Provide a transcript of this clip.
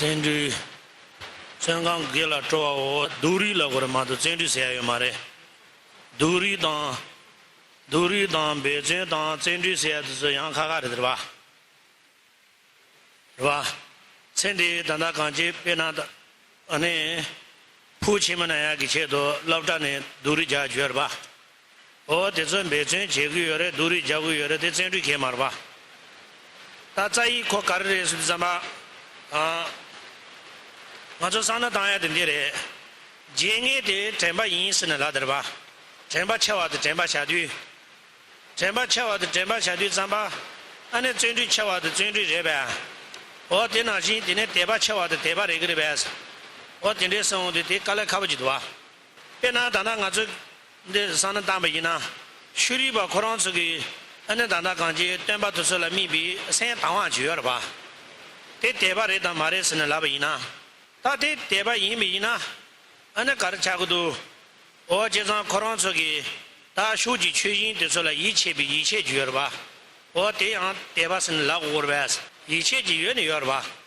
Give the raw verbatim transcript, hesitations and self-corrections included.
བརྩོན་འགྲུས། བཙོན་ཁང་གི་ལ་སྤྲོ་བའོ། སྡུག་རུས་ལབ་དགོས་རེད་མ་གཏོགས་བརྩོན་འགྲུས་ཟེར་ཡ་ཡོད་མ་རེད། སྡུག་རུས་དང་། སྡུག་རུས་དང་འབད་བརྩོན་དང་བརྩོན་འགྲུས་ཟེར་ཡ་དེ་ཚོ་ཡང་ཁག་ཁག་རེད་རེད་པ། རེད་པ། ཚེ་འདིའི་ད་ལྟ་གང་ཅི་དཔེར་ན་ད། ཨ་ནི། ཕུགས་ཕྱི་མ་ན་ཡག་གི་ཆེད་དུ་སློབ་གྲྭ་ནས་སྡུག་རུས་རྒྱག་རྒྱུ་ཡོད་རེད་པ། འོ་དེ་ཚོ་འབད་བརྩོན་བྱེད་ཀྱི་ཡོད་རེད། སྡུག་རུས་རྒྱག་གི་ཡོད་རེད། དེ་བརྩོན་འགྲུས་གང་ཡང་མ་རེད་པ། ད་རྩ་ཡི་ཁོ་ག་རེ་རེད་ཟེར་དུས་ཙམ་པ། ཨ། ང་ཚོ་བསམ་བློ་བཏང་ཡ་དེ་འདི་རེད། བརྗེད་ངས་དེ་དྲན་པ་ཡིན་ཟེར་ནས་ལབ་དེ་རེད་པ། དྲན་པ་འཆལ་བ་དེ་དྲན་པ་བྱ་དུས། དྲན་པ་འཆལ་བ་དེ་དྲན་པ་བྱ་དུས་ཙམ་པ། ཨ་ནི་བརྩོན་འགྲུས་འཆལ་བ་དེ་བརྩོན་འགྲུས་རེད་པས། འོ་དེ་ནང་བཞིན་དེ་ནས་དད་པ་འཆལ་བ་དེ་དད་པ་རེད་གི་རེད་པས། འོ་དེ་འདྲའི་སེམས་དེ་དེ་དཀའ་ལས་ཁག་པོ་ཅིག་འདུག་པ། དཔེར་ན་ད་ལྟ་ང་ཚོས་འདི་བསམ་བློ་བཏང་པ་ཡིན་ན། ཤུལ་རིག་པ་ཁོ་རང་ཚོ་གིས་ཨ་ནི་ད་ལྟ་གང་ཅི་སྟོན་པ་དེ་ཚོ་ལ་དམིགས་པའི་སེམས་དང་བ་ཅིག་ཡོད་རེད་པ། དེ་དད་པ་རེད་དམ་མ་རེད་ཟེར་ནས་ལབ་པ་ཡིན་ན། ད་དེ་དད་པ་ཡིན་པ་ཡིན་ན། ཨ་ནི་ག་རེ་ཆགས་ཀྱི་འདུག་འོ་བྱས་ཙང་ཁོ་རང་ཚོ་གིས་ད་ཕྱོགས་ཀྱི་ཆོས་དབྱིངས་དེ་ཚོ་ལ་ཡིད་ཆེས་པའི་ཡིད་ཆེས་ཀྱི་ཡོད་རེད་པ། འོ་དེ་ཡང་དད་པ་ཟེར་ནས་ལབ་དགོས་རེད་པས། ཡིད་ཆེས་ཀྱི་ཡོད་ནི་ཡོད་རེད་པ།